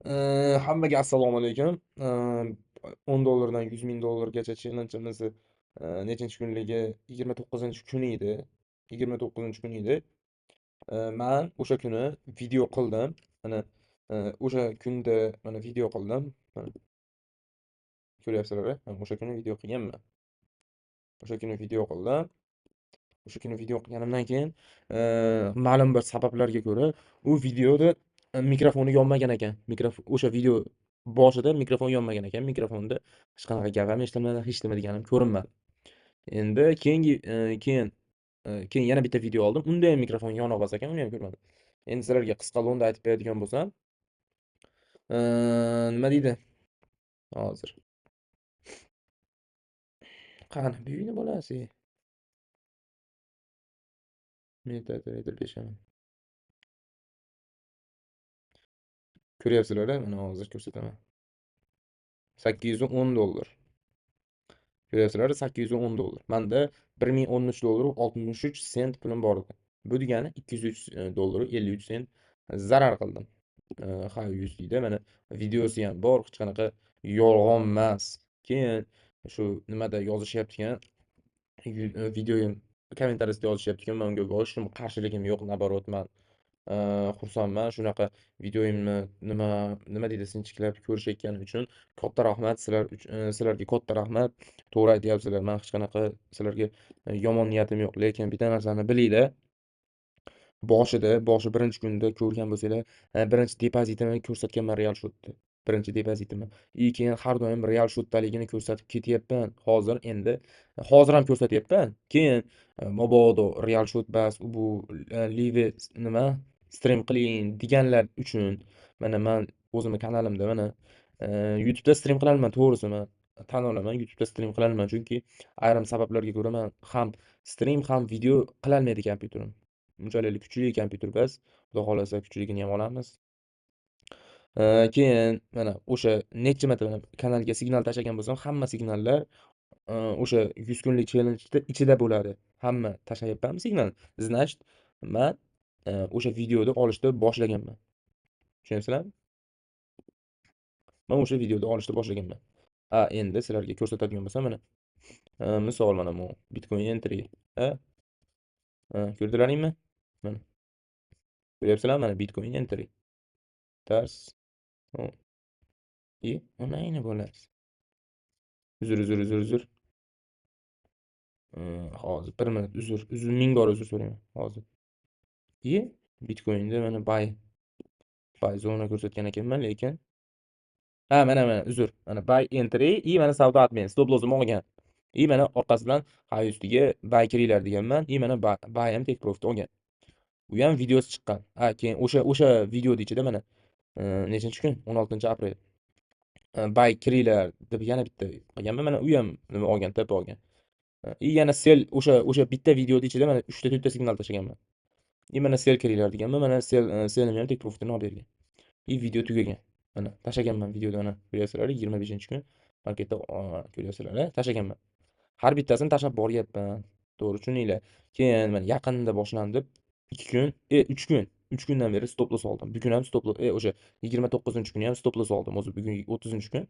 Hammaga assalomu alaykum. 10 dollardan 100 ming dollargacha challenge'imizni nechinchi kunligi 29-kuni edi. 29-kuni edi. Man o'sha kuni video qildim. Mana o'sha kunda mana video qildim. Mana ko'ryapsizlar, o'sha kuni video qilganman. O'sha kuni video qildim. O'sha kuni video qilganimdan keyin ma'lum bir sabablarga ko'ra u videoda mikrofoni yonmagan ekan. O'sha video boshida mikrofon yonmagan ekan. Mikrofonda hech qanaqa gap ham eshitilmadi, hech nima deganim ko'rinmadi. Endi keyingi keyin yana bitta video oldim. Unda ham mikrofon yoniq bos ekan, uni ham ko'rmadim. Endi sizlarga qisqa lo'nda aytib beradigan bo'lsam, nima deydi? Hozir. Qani, buyini bolasi. MetaTrader 5 ham. Ko'ryapsizlar, mana hozir ko'rsataman. 810 dollar. Ko'ryapsizlar, 810 dollar. Menda 1013 dollar 63 sent pulim bor edi. Bu degani 203 dollar 53 sent zarar qildim. Ha, 100 deydi. Mana videosi ham bor, hech qanaqa yolg'on emas. Keyin shu nimada yozishyapti ekan, videoyim kommentariyasida yozishyapti ekan, men unga boshim qarshiligim yo'q, naborot man xursandman shunaqa videoyimni nima deydi sinchiklab ko'rishayotgani uchun katta rahmat sizlar sizlarga katta rahmat. To'g'ri aytyapsizlar, men hech qanaqa sizlarga yomon niyatim yo'q, lekin bitta narsani bilinglar. Boshi birinchi kunda ko'rgan bo'lsanglar, birinchi depozitimni ko'rsatganman real shotda. Birinchi depozitimni. Keyin har doim real shotdaligini ko'rsatib ketyapman. Hozir endi hozir ham ko'rsatyapman. Keyin mabodo real shot bas, bu live nima stream qiling deganlar uchun mana men o'zimni kanalimda mana YouTube'da stream qilaman, to'g'risi men tan olaman, YouTube'da stream qilaman, chunki ayrim sabablarga ko'ra men ham stream ham video qilalmaydi kompyuterim. Unchalik kuchli kompyuter emas, Xudo xolasa kuchligini ham olamiz. Keyin mana o'sha necha marta mana kanalga signal tashlagan bo'lsam, hamma signallar o'sha 100 kunlik challenge'da ichida bo'ladi. Hamma tashlayapmanmi signal? Значит, men o'sha videoda olishni boshlaganman. Tushunyapsizlarmi? Men o'sha videoda olishni boshlaganman. Ha, endi sizlarga ko'rsatadigan bo'lsam mana misol mana bu Bitcoin entry, ha? Ko'rdilaringmi? Mana. Ko'ryapsizlarmi? Mana Bitcoin entry. Tars. Onayni bo'lasiz. Uzr. Hozir 1 minut uzr, ming bor uzr so'rayman hozir. Bitcoinda mana buy zona ko'rsatgan ekanman, lekin ha, mana uzr. Mana buy entry, mana savdo admin, stop loss'im olgan. Mana orqasidan high ustiga buy kiringlar deganman. Mana buy ham take profit olgan. U ham videosi chiqqan. Ha, keyin o'sha videoning ichida mana nechinchi kun? 16-aprel. Buy kiringlar deb yana bitta qilganman. Mana u ham nima olgan, TP olgan. Yana sell o'sha bitta videoning ichida mana 3 ta 4 ta signal tashlaganman. Mana sell kiringlar deganman. Mana sellni ham take profitini olib bergan. Video tugagan. Mana tashlaganman videoda, mana ko'ryapsizlar, 25-kun marketda ko'ryapsizlar, tashlaganman. Har bittasini tashlab boryapman. To'g'ri tushuninglar. Keyin mana yaqinda boshlandi. 2 kun, 3 kun. 3 kundan beri stop loss oldim. Bugun ham stop loss, o'sha 29-kuni ham stop loss oldim. O'zi bugun 30-kun.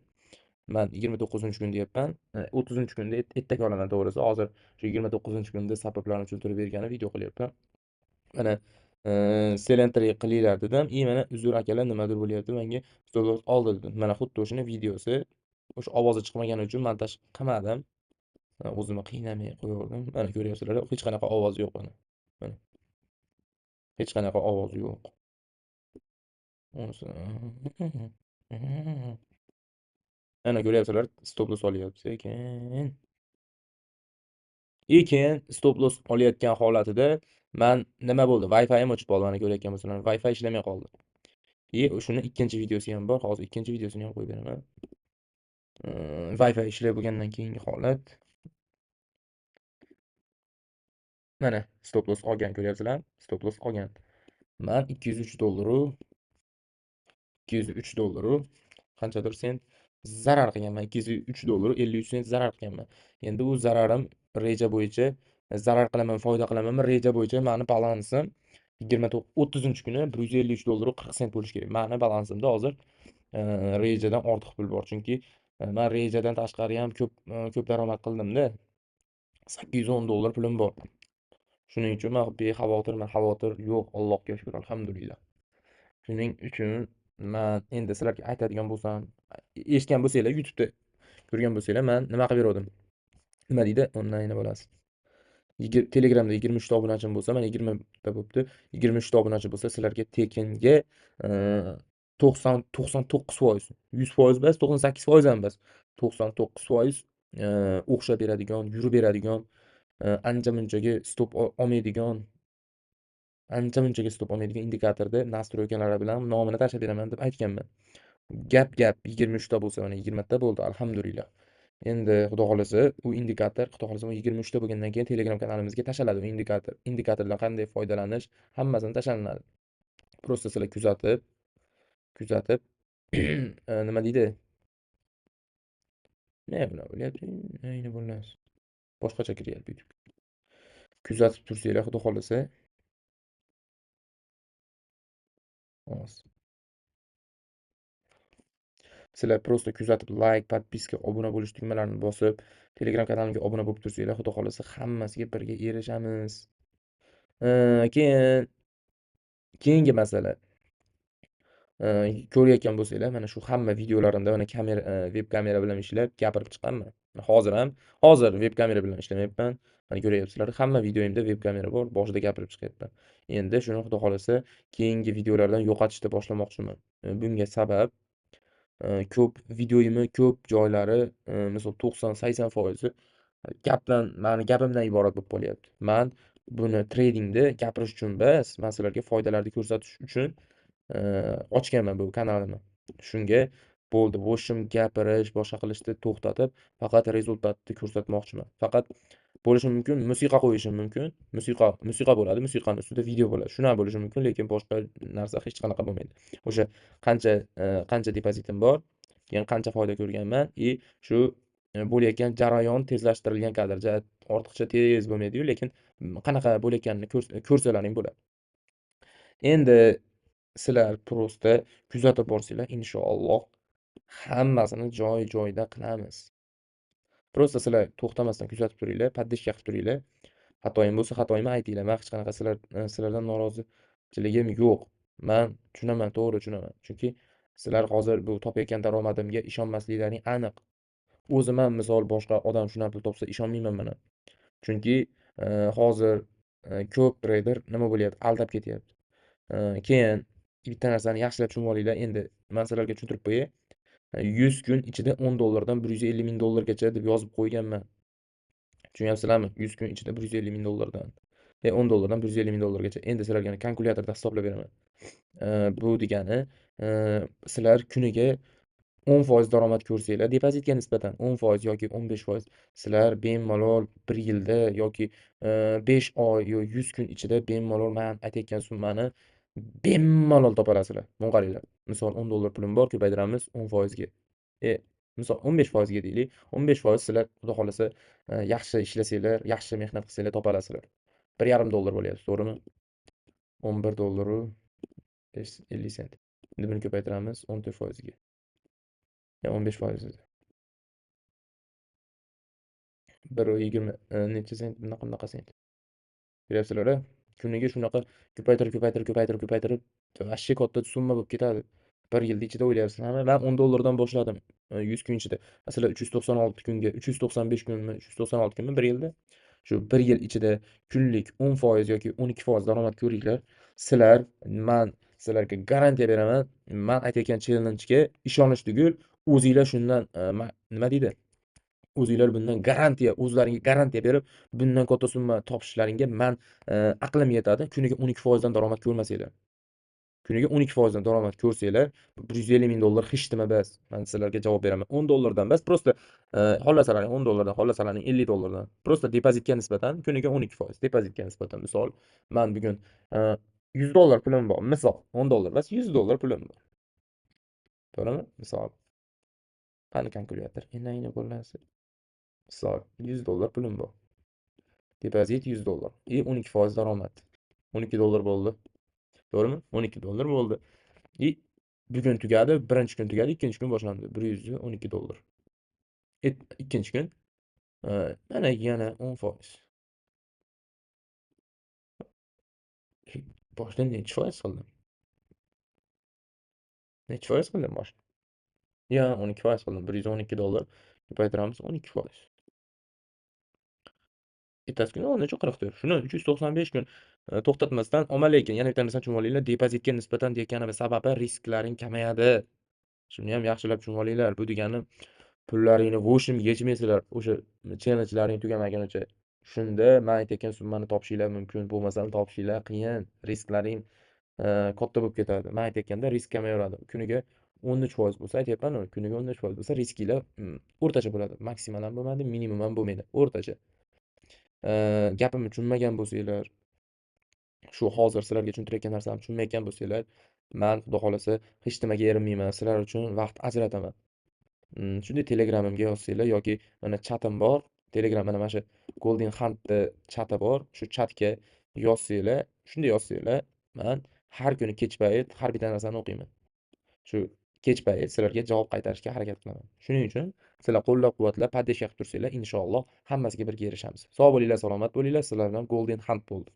Men 29-kun deyapman. 30-kunda ertaga olaman to'g'risi. Hozir shu 29-kunda sabablarini tushuntirib bergani video qilyapman. Mana sell entry qilinglar dedim. Mana uzr akalar, nimadir bo'lyapti, menga stop loss oldi dedim. Mana xuddi o'shani videosi, o'sha ovozi chiqmagani uchun montaj qilmadim. O'zimni qiynamay qo'yardim. Mana ko'ryapsizlar, hech qanaqa ovoz yo'q mana. Mana. Hech qanaqa ovoz yo'q. Mana ko'ryapsizlar, stop loss olyapti sekin. Keyin stop loss olayotgan holatida men nima bo'ldi? Wi-Fi ham o'chib qoldi. Mana ko'rayotgan bo'lsanglar, Wi-Fi ishlamay qoldi. Shuni ikkinchi videosi ham bor. Hozir ikkinchi videosini ham qo'yib beraman. Wi-Fi ishlab bo'lgandan keyingi holat. Mana stop loss olgan, ko'ryapsizlar? Stop loss olgan. Men 203 dollaru qanchadir sent zarar qilganman. 203 dollar 53 sent zarar qilganman. Endi u zararim reja bo'yicha zarar qilaman, foyda qilamanmi, reja bo'yicha meni balansim 30-kuni 153 dollar 40 sent bo'lishi kerak. Meni balansimda hozir Rejadan ortiq pul bor. Chunki men rejadan tashqari ham ko'p ko'p daromad qildimda. $810 pulim bor. Shuning uchun men bexavotirman, xavotir yo'q, Allohga shukr, alhamdulillah. Shuning uchun men endi sizlarga aytadigan bo'lsam, eshitgan bo'lsanglar, YouTube'da ko'rgan bo'lsanglar, men nima qilib berdim? Nima deydi? Onlayn bo'lasiz. Telegramda 23 ta obunachim bo'lsa, mana 20 ta bo'pti. 23 ta obunachi bo'lsa, sizlarga tekinga 99%, 100% emas, 98% ham emas, 99% o'xshab beradigan, yurib beradigan, ancha munchaga stop olmaydigan, ancha munchaga stop olmaydigan indikatorda nastroykalari bilan nomini tashlab beraman deb aytganman. Gap 23 ta bo'lsa, mana 20 ta bo'ldi, alhamdulillah. Endi xudo xolasa u indikator, xudo xolasa 23 ta bo'lgandan keyin Telegram kanalimizga tashlanadi u indikator. Indikatordan qanday foydalanish hammasini tashlanadi. Prosta sizlar kuzatib nima deydi? Ne bilan bo'lyapti? Neyni bo'lmas. Boshqacha kiryapti YouTube. Kuzatib tursanglar, xudo xolasa. Sizlar prosta kuzatib, like, podpiska, obuna bo'lish tugmalarini bosib, Telegram kanalimga obuna bo'lib tursanglar, xudo xolasa hammasiga birga erishamiz. Keyin keyingi masala. Ko'rayotgan bo'lsanglar, mana shu hamma videolarimda mana kamera, web kamera bilan ishlab gapirib chiqaman. Hozir ham, hozir web kamera bilan ishlamayapman. Mana ko'ryapsizlar, hamma videoyimda web kamera bor, boshida gapirib chiqyapman. Endi shuni xudo xolasa keyingi videolardan yo'qotishni boshlamoqchiman. Bunga sabab ko'p videoyimni ko'p joylari, misol 90-80% gapdan, mani gapimdan iborat bo'lib qolyapti. Men buni tradingda gapirish uchun emas, men sizlarga foydalarni ko'rsatish uchun ochganman bu kanalimni. Shunga bo'ldi, bo'shim gapirish, boshqa qilishni to'xtatib, faqat rezultatni ko'rsatmoqchiman. Faqat bo'lishi mumkin, musiqa qo'yishim mumkin. Musiqa bo'ladi, musiqaning ustida video bo'ladi. Shunaqa bo'lishi mumkin, lekin boshqa narsa hech qanaqa bo'lmaydi. O'sha qancha depozitim bor, keyin qancha foyda ko'rganman, i shu bo'layotgan jarayon tezlashtirilgan kadr, ortiqcha tez bo'lmaydi-yu, lekin qanaqa bo'layotganini ko'rsalaring bo'ladi. Endi sizlar prosta kuzatib borsanglar, inshaalloh hammasini joy-joyida qilamiz. Prosta sizlar to'xtamasdan kuzatib turinglar, podpиска qilib turinglar. Xatoyim bo'lsa, xatoyimni aytinglar. Men hech qanaqa sizlardan norozichiligim yo'q. Men tushunaman, to'g'ri tushunaman. Chunki sizlar hozir bu topayotgan daromadimga ishonmasliklaring aniq. O'zim ham misol boshqa odam shundan pul topsa ishonmayman men ham. Chunki hozir ko'p trader nima bo'lyapti? Aldab ketyapti. Keyin bitta narsani yaxshilab tushunib olinglar. Endi men sizlarga tushuntirib qo'yay. 100 kun ichida $10 dan $150 ming dollargacha deb yozib qo'yganman. Tushunyapsizlarmi? 100 kun ichida $150 ming dollardan. $10 dan $150 ming dollargacha. Endi sizlarga kalkulyatorda hisoblab beraman. Bu degani sizlar kuniga 10% daromad ko'rsanglar, depozitga nisbatan 10% yoki 15% sizlar bemalol 1 yilda yoki 5 oy yo 100 kun ichida bemalol men aytayotgan summani bemalol topalasizlar. Buni qaranglar. Misol $10 pulim bor, ko'paytiramiz 10% ga. Misol 15% ga deylik. 15% sizlar xudo xolasa yaxshi ishlasanglar, yaxshi mehnat qilsanglar topalasizlar. $1.5 bo'lyapti, to'g'rimi? $11.50. Endi buni ko'paytiramiz 14% ga. Ya 15% ga. 1.20 necha sent, bunaqa sent. Ko'ryapsizlar-a? Kuniga shunaqa ko'paytirib, ko'paytirib, vashshe katta summa bo'lib ketadi. Bir yilda ichida o'ylayapsizlar. Men $10 dan boshladim 100 kun ichida. Masalan 396 kunga, 395 kunmi, 396 kunmi bir yilda. Shu bir yil ichida kunlik 10% yoki 12% daromad ko'ringlar. Sizlar, men sizlarga garantiya beraman, men aytayotgan challenge-ga ishonish tugul, o'zinglar shundan nima deydi? O'zinglar bundan garantiya, o'zlaringga garantiya berib, bundan katta summa topishlaringga men aqlim yetadi. Kuniga 12% dan daromad ko'rmasanglar. Kuniga 12% dan daromad ko'rsanglar, $150 ming hech nima bas. Men sizlarga javob beraman. $10 dan bas, prosta xohlasalaring $10 dan, xohlasalaring $50 dan. Prosta depozitga nisbatan kuniga 12% depozitga nisbatan. Misol, men bugun $100 pulim bor. Misol, $10 bas, $100 pulim bor. To'g'rimi? Misol. Qani kalkulyator? Enayni bo'lasi. Misol, $100 pulim bor. Depozit $100. I 12% daromad. $12 bo'ldi. To'g'rimi? $12 bo'ldi. I Bugun tugadi, birinchi kun tugadi, ikkinchi kun boshlandi. $112. Ikkinchi kun mana yana 10%. Boshida nechi foiz qildim? Nechi foiz qildim boshida? Ya 12% qildim. $112 ko'paytiramiz 12%. Ertasi kuni 13.44. Shuni 395 kun to'xtatmasdan olma, lekin yana bitta narsani tushunib olinglar, depozitga nisbatan deyotganimiz sababi risklaring kamayadi. Shuni ham yaxshilab tushunib olinglar. Bu degani pullaringni в yechmaysizlar o'sha challenge'laring tugamagunicha. Shunda men aytayotgan summani topishinglar mumkin, bo'lmasam topishinglar qiyin. Risklaring katta bo'lib ketadi. Men aytayotganda risk kamayaveradi. Kuniga 13% bo'lsa, aytyapman-ku, kuniga 13% bo'lsa riskinglar o'rtacha bo'ladi. Maksimal ham bo'lmaydi, minimum ham bo'lmaydi. O'rtacha. Gapimni tushunmagan bo'lsanglar, shu hozir sizlarga tushuntirayotgan narsamni tushunmayotgan bo'lsanglar, men xudo xolasa hech nimaga erinmayman, sizlar uchun vaqt ajrataman. Shunday Telegramimga yozsanglar yoki mana chatim bor, Telegram mana shu Golden Hunt'da chati bor, shu chatga yozsanglar, shunday yozsanglar, men har kuni kech payt har bitta narsani o'qiyman. Shu kech payt sizlarga javob qaytarishga harakat qilaman. Shuning uchun sizlar qo'llab-quvvatlab, поддержка qilib tursanglar, inshaalloh hammasiga birga erishamiz. Sog' bo'linglar, salomat bo'linglar. Sizlar bilan Golden Hunt bo'ldi.